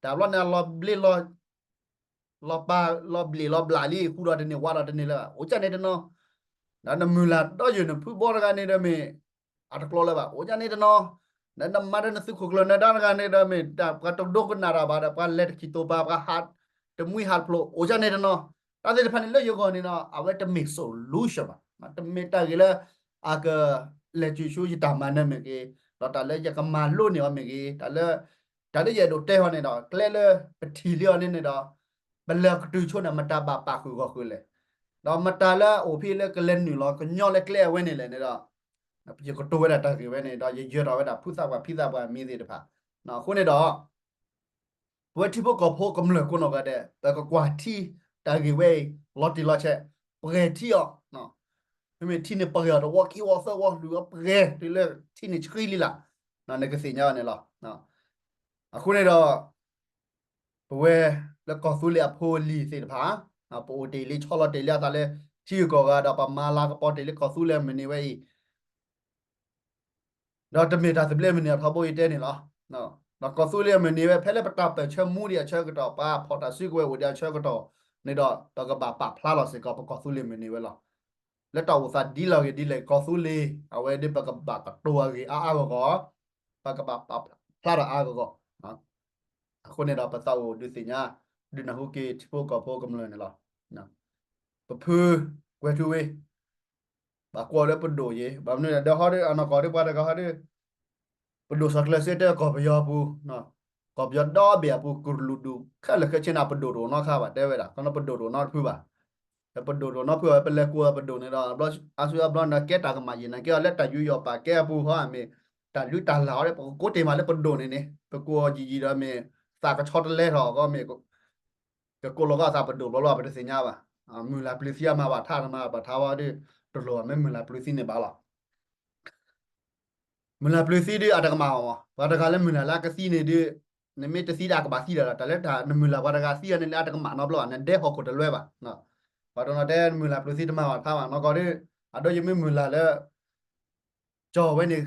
တၢ်ဘျီန့ၣ်အလီၤဘျ့လီၤ လီၤပာ်လီၤဘျ့းလီၤဘျးလံ ဃူဒီးတန့ၢ်ဝါဒီးတန့ၢ်လၢၤဘၣ် အိၣ်ကၢ်န့ၣ်တနီၤ, ဒီးနမုၢ်လၢ်ဒီးယုာ်နဖုဘီတဂၤန့ၣ်ဒီးမ့ၢ် အတကျိၤလၢၤဘၣ် အိၣ်ကၢ်န့ၣ်တနီၤ, ဒီးနမၤဒီးနသုးခိၣ်ကျၢၢ်နဒါတဂၤန့ၣ်ဒီးမ့ၢ် တၢ်ပှၤတဒိကနၣ်တၢ်ဘၣ်ဒီး ပှၤလဲၤတခံတိာ်ပာ် ပှၤဟးတမှံဟးတဖျိး အိၣ်ကၢ်န့ၣ်တနီၤ, တၢ်သ့ၣ်တဖၣ်န့ၣ်လၢယဂီၢ်န့ၣ်ဒီး အဝဲတမ့ၢ် solution ဘၣ်, တမ့ၢ်တၢ်ဂ့ၢ်လၢ အက လဲၤစုဆူယတၢ်မၤနၢၤမ့ၢ်ဂ့ၤ, ဒီးတၢ်လၢယကမၤလိန့ၢ်အီၤမ့ၢ်ဂ့ၤ, တၢ်လၢ တၢ်လၢယအဲၣ်ဒိးတဲအီၤန့ၣ်ဒီး ကျဲလၢပထံၣ်လံအီၤန့ၣ်န့ၣ်ဒီး ပလဲၤကတုၤဆိန့ၣ် မတၤဘၣ်ပာ်ဃုာ်ဂီၢ်ဃုာ်လဲၣ်, ဒီးမတၤလၢအအိၣ်ဖဲလၢကလဲၤနုာ်လီၤကညီလၢကျဲအဝဲန့ၣ်လဲၣ်န့ၣ်ဒီး ယကတိၤဝဲဒၣ်တၢ်ဂ့ၢ်ဝဲန့ၣ်ဒီး ယယၢၤထီၣ်ဝဲဒၣ်ဖုသးပှၢ်ဖံသးပှၢ်မံၤသ့ၣ်တဖၣ်, အဃိန့ၣ်ဒီး ပဝဲထံဖိကီၢ်ဖိကမျၢၢ်ကိးနီၢ်ဂၤဒဲး ပကကွၢ်ထံတၢ်ဂ့ၢ်ဝဲအံၤ လီၤတံၢ်လီၤဆဲး, ပှဲၤထံအီၤ, မ့မ့ၢ်ထံန့ၣ်ပှဲၤအီၤတဝီခံဝီသၢဝီ လူၤအပှဲၤတုၤလၢထံန့ၣ်ဆှံလံလၢ်, နကသ့ၣ်ညါအီၤန့ၣ်လီၤ. အဃိန့ၣ်ဒီး ပဝဲလၢကီၢ်သူလ့ၤအဖိအလံၤသ့ၣ်တဖၣ် ပအိၣ်တ့ၢ်လံဆီလီၤတ့ၢ်လံအသးလၢ ထံဂုၤကီၢ်ဂၤဒီး ပမၤလၤကပီၤတ့ၢ်လံကီၢ်သူလ့ၤအမုၢ်နံၤဝဲအံၤ ဒီးတမ့ၢ်တၢ်သဘျ့မုၢ်နံၤအထီဘိယတဲန့ၣ်လီၤ. ဒီးကီၢ်သူလ့ၤအမုၢ်နံၤဝဲ ဖဲလၢပတၢ်ပၢၢ်ဆၢမူဒံးအဆၢကတီၢ် ပှၤဖီၣ်တၢ်စုကဝဲၤအိၣ်ဒံးအဆၢကတီၢ်န့ၣ်ဒီး ပကဘၣ်ပာ်ဖျါလီၤစ့ၢ်ကီး ပကီၢ်သူလ့ၤမုၢ်နံၤဝဲလီၤ. လၢတၢ်အိၣ်သးဒ်လဲၣ်ဂ့ၤဒ်လဲၣ် ကီၢ်သူလ့ၤ အဝဲဒ်ပကဘၣ်ကတိၤအဂ့ၢ်အါအါဂီၢ်ဂီၢ်, ပကဘၣ်ပာ်ဖျါထီၣ်အါဂီၢ်ဂီၢ်. အဃိန့ၣ်ဒီး ပသးအိၣ်ဒုးသ့ၣ်ညါ ဒုးနၢ်ဟူက့ၤထံဖိကီၢ်ဖိကမျၢၢ်န့ၣ်လီၤ. ပဖုကွဲၤထူဝ့ ဘၣ်ကွၢ်လၢပဒိၣ်ယ့ၣ် ဘၣ်မနုၤလဲၣ် ဒီးဟီဒီး အနီၢ်ကီၢ်ဒီးပှၤတဂၤဟီဒီး ပဒိၣ်စီၤကျၢၤစ့တဲကီၢ်ပယီၤအပူၤ, ကီၢ်ပယီၤဒီဘ့ၣ်အပူၤ ကရူၢ်ဒူၣ်ခဲလၢာ်ခဲဆ့န့ၣ် ပဒိၣ်တအိၣ်နီတခါဘၣ် တဲဝဲဒၣ် ခီဖျိပဒိၣ်တအိၣ်နီတဖုဘၣ်. ဒီးပဒိၣ်တအိၣ်နီတဖုဘၣ် ပလဲၤကိးပဒိၣ်န့ၣ်ဒီး အါစုအါဘျီန့ၣ် ကဲတၢ်ကမၣ်ယ့ၣ် နာ်က့အီၤလၢတၢ်ယူးယီၣ်ပာ်ကဲအပူၤဃီမ့ၢ် တၢ်လုၢ်တၢ်လၢ်အီၤဒီး ပကကိးတ့ၢ်မးလၢပဒိၣ်န့ၣ်န့ၣ် ပကိးအီၤယံာ်ယံာ်ဒီးမ့ၢ် သးကဆီတလဲထီၣ်အဂီၢ်မ့ၢ် ကကိးလီၤကီးအသးပဒိၣ်ဘျီလီၤ ပတသ့ၣ်ညါဘၣ်. မုၢ်လၢ်ပျုၤသံအမၤဘၣ်ထါတမၤဘၣ်ထါဝဲဒီး တလိၣ်ဘၣ် မ့ၢ်မုၢ်လၢ်ပျုၤသံန့ၣ်ဘၣ်လီၤ. မုၢ်လၢ်ပျုၤသံဒီးအတကမၣ်ဘၣ်မး ပှၤတဂၤလၢမုၢ်လၢ်လၢအကသံန့ၣ်ဒီး နမ့ၢ်တသံဒီးအကဘၣ်သံဒီးလီၤ တၢ်လၢတၢ်နမုၢ်လၢ်ပှၤတဂၤသံအီၤန့ၣ်လၢအတကမၣ်နီတဘျီဘၣ် နဒဲဟီၣ်ခိၣ်တလွဲဘၣ်. ပှၤတနီၤတဲမုၢ်လၢ်ပျုၤသံတမၤဘၣ်ထါဘၣ် နီၢ်ကီၢ်ဒီး အဒိယမ့ၢ်မုၢ်လၢ်လၢ ကၠီဝဲန့ၣ်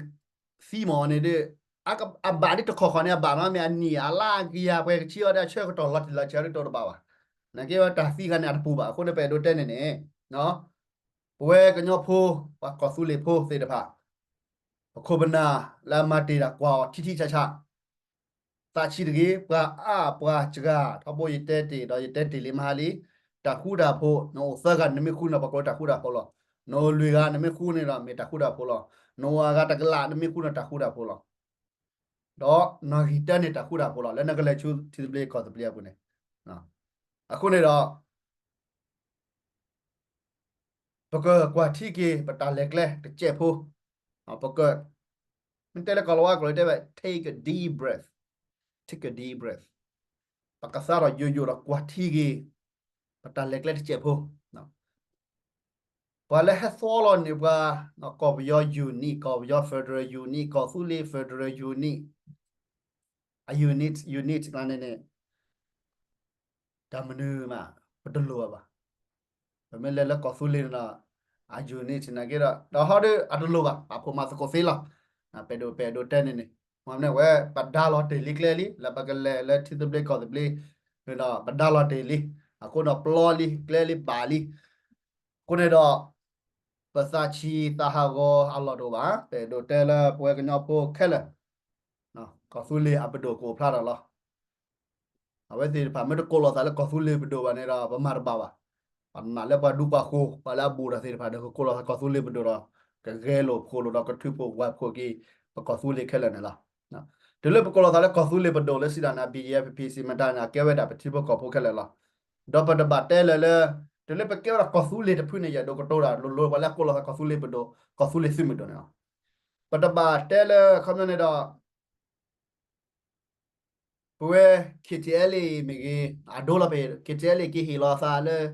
သံမ့ၢ်န့ၣ်ဒီး အက အဘၣ်ဒ်တခီခီန့ၣ် အဘၣ်နီၤ မ့ၢ်အနံၣ်အလါကယၤပှဲၤကဆံအီၤဒီး အဆၢကတီၢ်လီၤတံၢ်လီၤဆဲးဒ်တိၢ်တဘၣ်ဘၣ်. နာ်က့ဝဲတၢ်သံခါန့ၣ် အတပူၤဘၣ်. အဃိန့ၣ် ပအဲၣ်ဒိးတဲန့ၣ်န့ၣ် ပဝဲကညီဖိ ပှၤကီၢ်သူလ့ၤဖိသ့ၣ်တဖၣ် ပခိၣ်ပနၢ်လၢအမၤတ့ၢ်တၢ်ကွၢ်အီၤထံထံဆးဆး သးဆံးတဂ့ၤ ပှၤအါပှၤစှၤ ထီဘိယတဲတ့ၢ်ဒီးယတဲတ့ၢ်လံမဟါလံ, တၢ်ဃူတၢ်ဖိး နအိၣ်သၢဂၤ နမ့ၢ်ဃူန့ၣ် ပှၤကိးတၢ်ဃူတၢ်ဖိးလီၤ. နအိၣ်လွံၢ်ဂၤ နမ့ၢ်ဃူန့ၣ်ဒီး မ့ၢ်တၢ်ဃူတၢ်ဖိးလီၤ. နအိၣ်အဂၤတကလး နမ့ၢ်ဃူန့ၣ် တၢ်ဃူတၢ်ဖိးလီၤ. ဒီးနဂံၢ်တၢန့ၢ်တၢ်ဃူတၢ်ဖိးလီၤ လၢနကလဲၤဆူထံသဘျ့ကီၢ်သဘျ့အပူၤန့ၣ်. အဃိန့ၣ်ဒီး ပကကွၢ်ထံက့ၤ ပတၢ်လဲၤကျဲတစဲးဖိ, ပက မ့ၢ်တဲလၢကီၢ်လၤဝါကျိာ်တဲဝဲ take a deep breath, take a deep breath, ပကသါထီၣ်ယိာ်ယိာ်ဒီးကွၢ်ထံက့ၤ ပတၢ်လဲၤကျဲတစဲးဖိ, ပှၤလၢဟဲသီလီၤန့ၣ်ပှၤ ကီၢ်ပယီၤ unit ကီၢ်ပယီၤ federal unit ကီၢ်သူလ့ၤ federal unit, အ unit unit န့ၣ်န့ၣ် တၢ်မနုၤမး ပတလိၣ်ဘၣ်. ပမ့ၢ်လဲၤလၢကီၢ်သူလ့ၤန့ၣ်ဒီး အ unit နာ်က့ဒီး ဒီးဟီဒီးအတလိၣ်ဘၣ် ပာ်ဖှိၣ်မၤသကိးသ့လီၤ. ပအဲၣ်ဒိး ပအဲၣ်ဒိးတဲန့ၣ်န့ၣ် မ့ၢ်မနုၤဝဲ ပဒါလီၤတ့ၢ်လံကျဲလံ လၢပကလဲၤလၢထံသဘျ့ကီၢ်သဘျ့န့ၣ်ဒီး ပဒါလီၤတ့ၢ်လံ, အဃိန့ၣ်ပျီလံ ကျဲလံ ဘၣ်လံ. အဃိန့ၣ်ဒီး ပသးဆံးသးဟးဂီၤအလီၢ်တအိၣ်ဘၣ်. ပအဲၣ်ဒိးတဲလၢပဝဲကညီဖိခဲလၢာ် ကီၢ်သူလ့ၤအပဒိၣ်ကအိၣ်ဖျါထီၣ်လီၤ. အဝဲသ့ၣ်တဖၣ်မ့ၢ်တကိးလီၤသးလၢကီၢ်သူလ့ၤပဒိၣ်ဘၣ်န့ၣ်ဒီး ပမၤတဘၣ်ဘၣ်. ပနာ်လၢပှၤဒူပှၤဃိၤ ပှၤလၢအဘူးဒီးသ့ၣ်တဖၣ်ဒီး ကကိးလီၤသးကီၢ်သူလ့ၤပဒိၣ်ဒီး ကဂဲၤလိာ်ဖှိၣ်လိာ်ဒီးကထုးဖှိၣ်ဝးဖှိၣ်က့ၤ ပကီၢ်သူလ့ၤခဲလၢာ်န့ၣ်လီၤ. တုၤလၢပကိးလီၤသးလၢကီၢ်သူလ့ၤပဒိၣ်လၢစံးဒၣ်န့ၣ် BGF PC မတၤန့ၣ် အကဲဝဲဒၣ်ပထံဖိကီၢ်ဖိခဲလၢာ်လီၤ. ဒီးပတဘၣ်တဲလၢၤလၢ တုၤလၢပကဲဝဲဒၣ်ကီၢ်သူလ့ၤတဖုန့ၣ် ယအဲၣ်ဒိးကတိၤတၢ်လိၤလိၤ ပှၤလၢအကိးလီၤသးကီၢ်သူလ့ၤပဒိၣ် ကီၢ်သူလ့ၤသုးမုၢ်ဒိၣ်န့ၣ်လီၤ. ပတဘၣ်တဲလၢခီပညီန့ၣ်ဒီး ပဝဲ KTLA မ့ၢ်ဂ့ၤ အဒိလီၤဖဲ KTLA ကဟ့ၣ်လီၤသးလၢ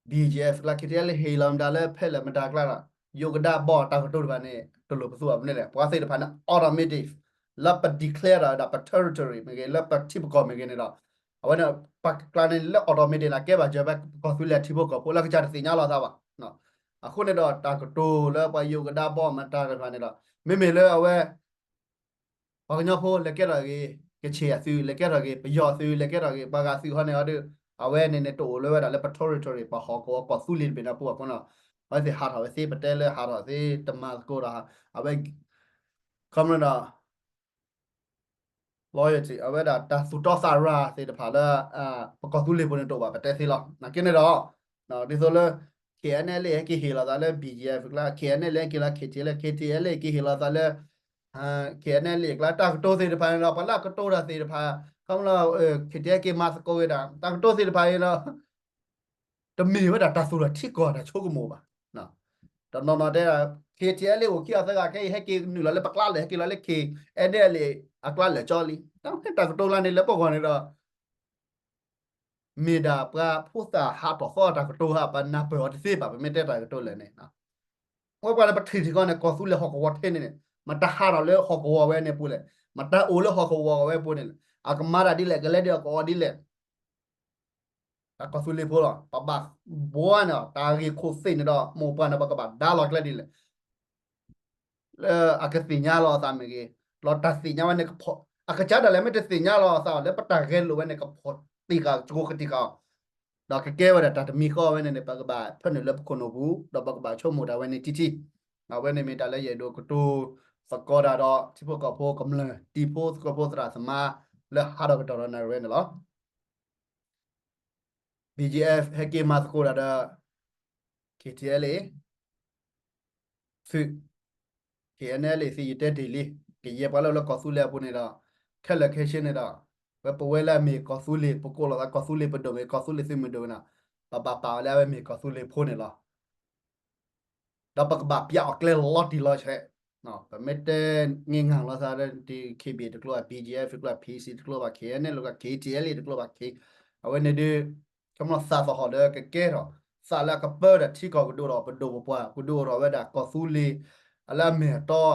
BGF ကျါ KTLA ဟ့ၣ်လီၤမတၤလၢဖဲလဲၣ်မတၤကျါဒီး ယိၤကဒါဘီၣ်တၢ်ကတိၤတဖၣ်န့ၣ် တလိၣ်ပသူအီၤမနုၤလဲၣ်. ပှၤသ့ၣ်တဖၣ်န့ၣ် automotive လၢပ declare ဒီးဝဲဒၣ်ပ territory မ့ၢ်ဂ့ၤ လၢပထံပကီၢ်မ့ၢ်ဂ့ၤန့ၣ်ဒီး အဝဲန့ၣ် ပကျါန့ၣ်လၢ automatic န့ၣ် ကဲဘၣ်စၢၤဖဲကီၢ်သူလ့ၤထံဖိကီၢ်ဖိလၢကစၢ်တသ့ၣ်ညါလီၤသးဘၣ်. အဃိန့ၣ်ဒီး တၢ်ကတိၤလၢပှၤယိၤကဒါဘီၣ်မတၤတဖၣ်န့ၣ်ဒီး မ့မ့ၢ်လၢအဝဲ ပှၤကညီဖိလဲၤကဲထီၣ်ဂ့ၤ ကချ့ၣ်အသုး လဲၤကဲထီၣ်ဂ့ၤ ပယီၤအသုး လဲၤကဲထီၣ်ဂ့ၤ ပှၤဂၤသုးဟီန့ၣ်အီၤဒီး အဝဲန့ၣ်န့ၣ် တအိၣ်လၢဝဲဒၣ်လၢပ territory ပှၤဟီၣ်ကဝီၤကီၢ်သူလ့ၤတဘ့ၣ်န့ၣ်အပူၤအဃိန့ၣ် အဝဲသ့ၣ်ဟးထီၣ်ဝဲသ့ ပတဲလၢဟးထီၣ်သ့ တမၤသကိးဒီး အဝဲ ခီမ့ၢ်ဒီး loyalty အဝဲဒၣ်တၢ်သူၣ်တီသးရၤသ့ၣ်တဖၣ်လၢ ပကီၢ်သူလ့ၤပူၤန့ၣ်တအိၣ်ဘၣ် ပတဲသ့လီၤ. နာ်က့န့ၣ်ဒီး ဒ်သိးလၢ KNLA ဟဲက့ၤဟ့ၣ်လီၤသးလၢ BGF ကျါ KNLA ဟဲက့ၤလီၤ KTLA KTLA က့ၤဟ့ၣ်လီၤသးလၢ KNLA ကျါ တၢ်ကတိၤသ့ၣ်တဖၣ်န့ၣ်ဒီး ပှၤလၢအကတိၤတၢ်သ့ၣ်တဖၣ် ခီမ့ၢ်လၢ KTLA က့ၤမၤသကိးဝဲဒၣ် တၢ်ကတိၤသ့ၣ်တဖၣ်န့ၣ်ဒီး တမ့ၢ်ဝဲဒၣ်တၢ်သူၣ်ထီၣ်ထံကီၢ်တၢ်ဆိကမိၣ်ဘၣ်. တနီၤနီၤတဲ KTLA အိၣ်ခံအီၤသၢဂၤခဲအံၤ ဟဲက့ၤနုာ်လီၤလၢပကျါလဲၣ် ဟဲက့ၤလီၤလၢ KNLA အကျါလဲၣ်ကၠီလံ. တၢ်ကတိၤလၢန့ၣ်လၢပဂီၢ်န့ၣ်ဒီး မ့ၢ်ဒၣ်ပှၤဖိသၣ်ဟးထီၣ်သီတၢ်ကတိၤဧါ ပနၢ်ပၢၢ်အီၤတသ့ဘၣ် ပမ့ၢ်တဲတၢ်ကတိၤလဲၣ်န့ၣ် အဝဲပှၤလၢပထံၣ်ထံကီၢ်န့ၣ် ကီၢ်သူလ့ၤဟီၣ်ကဝီၤထဲန့ၣ်န့ၣ် မတၤဟးထီၣ်လၢဟီၣ်ကဝီၤဝဲန့ၣ်ပူၤလဲၣ်, မတၤအိၣ်လၢဟီၣ်ကဝီၤဝဲပူၤန့ၣ်လဲၣ်, အကမၤတၢ်ဒ်လဲၣ် ကလဲၤဒ်အီၤကအီၤဒ်လဲၣ် တၢ်ကီၢ်သူလ့ၤဖိလီၤ. ပဘၣ်ဘှီန့ၣ် တၢ်ဂ့ၢ်ခိၣ်သ့ၣ်န့ၣ်ဒီး မိၢ်ပှၢ်န့ၣ် ပကဘၣ်ဒါလီၤကျဲဒ်လဲၣ် လၢအကသ့ၣ်ညါလီၤအသးမ့ၢ်ဂ့ၤ, လီၤတၢ်သ့ၣ်ညါဝဲန့ၣ်ကဖီၣ်, အကစၢ်ဒၣ်လဲာ်မ့ၢ်တသ့ၣ်ညါလီၤအသး လၢပတၢ်ဂဲၤလိာ်ဝဲန့ၣ် ကဖီၣ်တံၢ်ဃာ် ကကတံၢ်ဃာ်အီၤ, ဒီးကကဲဝဲဒၣ်တၢ်တမံၤဃီဝဲန့ၣ်န့ၣ် ပကဘၣ်ဖၢနုာ်လၢပခိၣ်နူာ်ပူၤ ဒီးပကဘၣ်ဆိကမိၣ်တၢ်ဝဲန့ၣ်ထံထံ, အဝဲန့ၣ်မ့ၢ်တၢ်လၢယအဲၣ်ဒိးကတိၤသကိးတၢ်ဒီး ထံဖိကီၢ်ဖိကမျၢၢ် တံၤဖိသကိးဖိသရၣ်သမါ လၢဟးထီၣ်ကတီၢ်ဒီးနၣ်ရံၣ်ဝဲန့ၣ်လီၤ. BGF ဟဲက့ၤမၤသကိးတၢ်ဒီး KTLA သုး KNLA သုး ယတဲတ့ၢ်လံ, ကယဲၢ်ပှၤလၢလၢကီၢ်သူလ့ၤအပူၤန့ၣ်ဒီး ခဲလၢာ်ခဲဆ့န့ၣ်ဒီး ဝဲပဝဲလၢအမ့ၢ်ကီၢ်သူလ့ၤ ပကိးလီၤသးကီၢ်သူလ့ၤပဒိၣ်မ့ၢ် ကီၢ်သူလ့ၤသုးမုၢ်ဒိၣ်ဝဲန့ၣ် ပဘၣ်ပာ်ဝဲလၢအဝဲမ့ၢ်ကီၢ်သူလ့ၤဖိန့ၣ်လီၤ. ဒီးပကဘၣ်ပျးအီၤကျဲလီၤတံၢ်လီၤဆဲး, ပမ့ၢ်တဲ ငဲၢ်ငါလီၤသးဒီး DKBA တကျိၤဘၣ် BGF တကျိၤဘၣ် PC တကျိၤဘၣ် KNLA တကျိၤဘၣ် KTLA တကျိၤဘၣ် K အဝဲန့ၣ်ဒုး ကမျၢၢ်သးသဟီၣ်ဒီးကကဲထီၣ် သးလၢအကပၢဒီးထံကီၢ်ကဒိၣ်ဒီးပဒိၣ်ပပှၢ် ကဒိၣ်ထီၣ်ဝဲဒၣ်ကီၢ်သူလ့ၤ အလၢအမ့ၢ်အတီ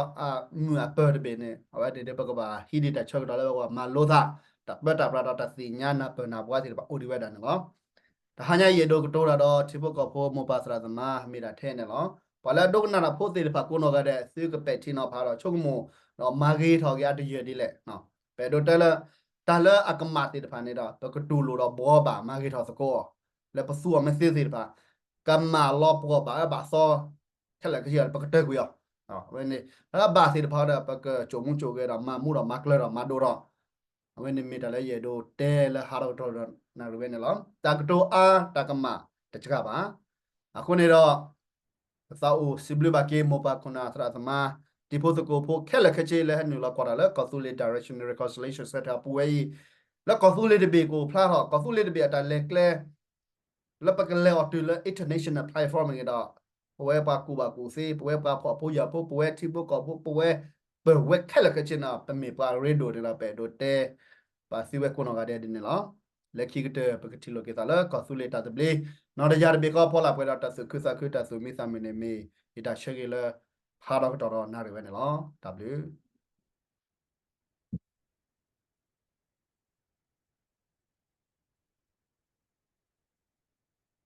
အမုၢ်အပၢၤတဘ့ၣ်န့ၣ် အဝဲန့ၣ်ဒုး ပကဘၣ်ဟံးဒံးတၢ်ဆၢကတီၢ်လၢပကဘၣ်မၤလိသး တၢ်ပၢတၢ်ပြးဒီးတၢ်သ့ၣ်ညါနၢ်ပၢၢ်နၢ်ပှၤသ့ၣ်တဖၣ်အိၣ်ဒံးဝဲဒၣ်န့ၣ်လီၤ. တဟါညါယအဲၣ်ဒိးကတိၤတၢ်ဒီးထံဖိကီၢ်ဖိမိၢ်ပၢ်သရၣ်သမါမ့ၢ်ဒၣ်ထဲန့ၣ်လီၤ. ပှၤလၢအဒိကနၣ်တၢ်ဖိသ့ၣ်တဖၣ်ကိးနီၢ်ဂၤဒဲး သုကပဲာ်ထံနီၤဖးဒီးဆိကမိၣ် ဒီးမၤဂ့ၤထီၣ်က့ၤအတယၢၢ်ဒ်လဲၣ်. ပအဲၣ်ဒိးတဲလၢ တၢ်လၢအကမၣ်သ့ၣ်တဖၣ်န့ၣ်ဒီး ပကတူၢ်လိာ်ဒီးဘှီဘၣ်မၤဂ့ၤထီၣ်သကိးအီၤ လၢပသူအီၤမ့ၢ်သ့သ့ၣ်တဖၣ် ကမၣ်လီၤပှီၢ်ဘၣ်အၢဘၣ်သီ ခဲလၢာ်ခဲဆ့ဒီး ပကတၢၢ်ကွံာ်အီၤ ဝဲန့ၣ် လၢအဘၣ်သ့ၣ်တဖၣ်ဒီး ပကစိာ်မူစိာ်ဂဲၤဒီးမၤမူဒီးမၤကျၢၤဒီးမၤဒိၣ်ထီၣ် အဝဲန့ၣ်မ့ၢ်တၢ်လၢယအဲၣ်ဒိးတဲလၢဟးထီၣ်ကတီၢ်ဒီးနၣ်ရံၣ်ဝဲန့ၣ်လီၤ. တၢ်ကတိၤအါတၢ်ကမၣ်တစှၤဘၣ်. အဃိန့ၣ်ဒီး ပသးအိၣ်စံးဘျုးဘၣ်က့ၤမိၢ်ပၢ်ခိၣ်နၢ်သရၣ်သမါ တံၤဖိသကိးဖိခဲလၢာ်ခဲဆ့လၢဟဲနုာ်လီၤကွၢ်တၢ်လၢကီၢ်သူလ့ၤ Direction Reconciliation Center အပူၤဝဲအံၤ လၢကီၢ်သူလ့ၤတဘ့ၣ်ကအိၣ်ဖျါထီၣ် ကီၢ်သူလ့ၤတဘ့ၣ်အတၢ်လဲၤကျဲ လၢပကလဲၤအီၤတုၤလၢ international platform မ့ၢ်ဂ့ၤဒီး ပဝဲပှၤကူၣ်ဘၣ်ကူၣ်သ့ ပဝဲပှၤဖှီၣ်ဖိယာ်ဖိ ပဝဲထံဖိကီၢ်ဖိ ပဝဲပၢၤဝဲခဲလၢာ်ခဲဆ့န့ၣ် ပမ့ၢ်ပှၤရ့ဒိၣ်န့ၣ်ဒီး ပအဲၣ်ဒိးတဲ ပာ်သံဝဲကိးနီၢ်ဂၤဒဲးဒ်န့ၣ်လီၤ. လၢခံကတၢၢ် ပကထံၣ်လိာ်က့ၤသးလၢကီၢ်သူလ့ၤတၢ်သဘျ့ နီၢ်တယၢ်တဘ့ၣ်ဃီဖီလာ်ပှဲၤဒီးတၢ်သူၣ်ခုသးခုတၢ်သူၣ်မံသးမုာ်န့ၣ်မ့ၢ် ယတၢ်ဆၢဂ့ၤလၢ ဟးထီၣ်ကတီၢ်ဒီးနၣ်ရံၣ်ဝဲန့ၣ်လီၤ. တၢ်ဘျုး